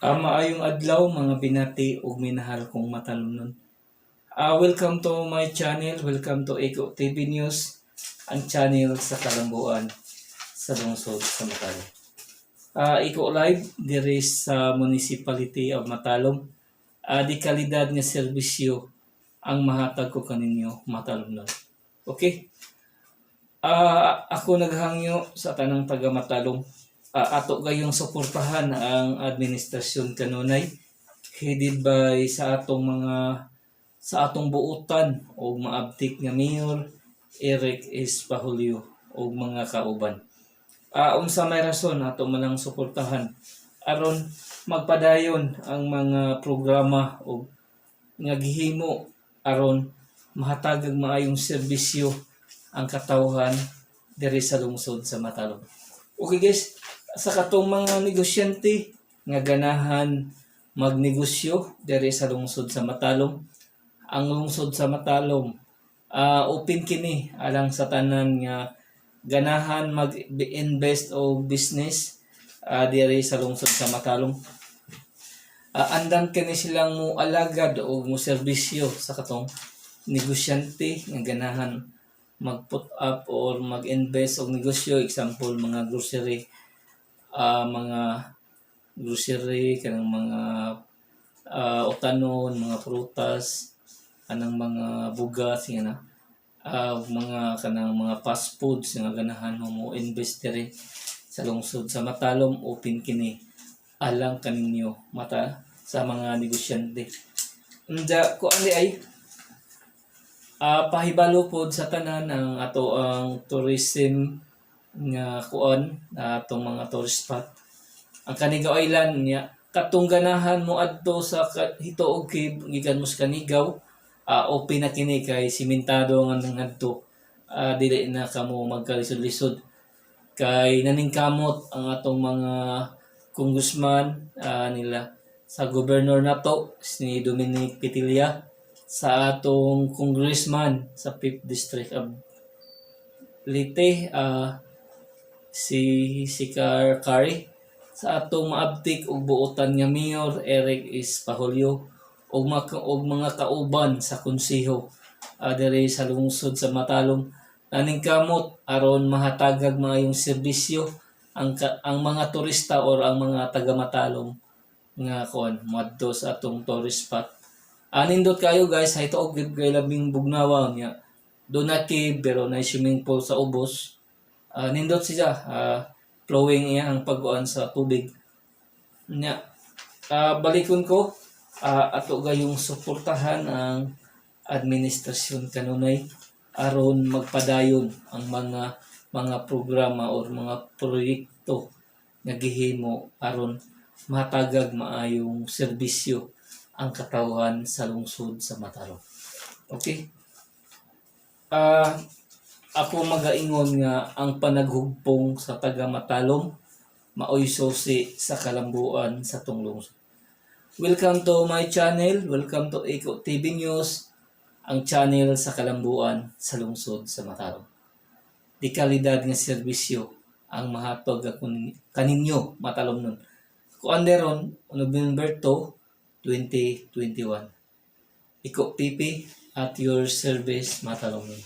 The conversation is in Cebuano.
Maayong adlaw, mga binati ug minahal kong matalomnon. Welcome to my channel, welcome to Eco TV News, ang channel sa kalambuan sa lungsod sa Matalom. Eco Live diri sa Municipality of Matalom. Di kalidad nga serbisyo ang mahatag ko kaninyo, matalomnon. Okay? Ako naghangyo sa tanang taga Matalom. Ato gayong suportahan ang administrasyon kanunay headed by sa atong buutan o maabtik nga Mayor Eric Espajulio o mga kauban. Unsa may rason ato man ang suportahan? Aron magpadayon ang mga programa o nga gihimo aron mahatag ang maayong serbisyo ang katawhan diri sa lungsod sa Matalom. Okay guys, sa katong mga negosyante nga ganahan magnegosyo diri sa lungsod sa Matalom, ang lungsod sa Matalom open kini alang sa tanan nga ganahan mag-invest o business diri sa lungsod sa Matalom. Andam kini silang mo alagad o mo serbisyo sa katong negosyante nga ganahan mag-put up or mag-invest og negosyo, example mga grocery kanang mga utanon, mga prutas, kanang mga bugas nga na mga kanang mga fast foods nga ganahan mo mo invest diri sa lungsod sa Matalom. Open kini alang kaninyo mata sa mga negosyante. Unda ko ani ay pahibalo pod sa tanan ang ato ang tourism nga kuan, atong mga tourist spot, ang Canigao Island niya. Katong ganahan mo adto sa Hituog Cave gikan mo sa Canigao, open na kini kay simentado nga ngadto. Dili na kamo magkalisod-lisod kay naningkamot ang atong mga congressman nila sa governor nato ni Dominic Petilla, sa atong congressman sa 5th District of Leyte, si Kar Kari, sa atong maabtik ug buotan nga Mayor Eric Espajulio ug mga kauban sa konseho diri sa lungsod sa Matalom, naningkamot aron mahatagag maayong serbisyo ang mga turista or ang mga taga Matalom nga kuan moadto sa atong tourist spot. Nindot kayo guys, hay og kay labing bugnawa niya. Duna cave pero na swimming pool sa ubos. Nindot siya, flowing iya ang pagkuan sa tubig. Nya balikon ko, ato gayong suportahan ang administrasyon kanunay aron magpadayon ang mga programa or mga proyekto nga gihimo aron mahatagag maayong serbisyo ang katawhan sa lungsod sa Matalom. Okay? Ako magaingon nga ang panaghugpong sa taga Matalom maoy susi sa kalambuan sa atong lungsod. Welcome to my channel. Welcome to Eco TV News, ang channel sa kalambuan sa lungsod sa Matalom. Di kalidad nga serbisyo ang mahatag ako kaninyo matalom nun. Kuan deron November 2, 2021. Iko PP at your service, matalom nun.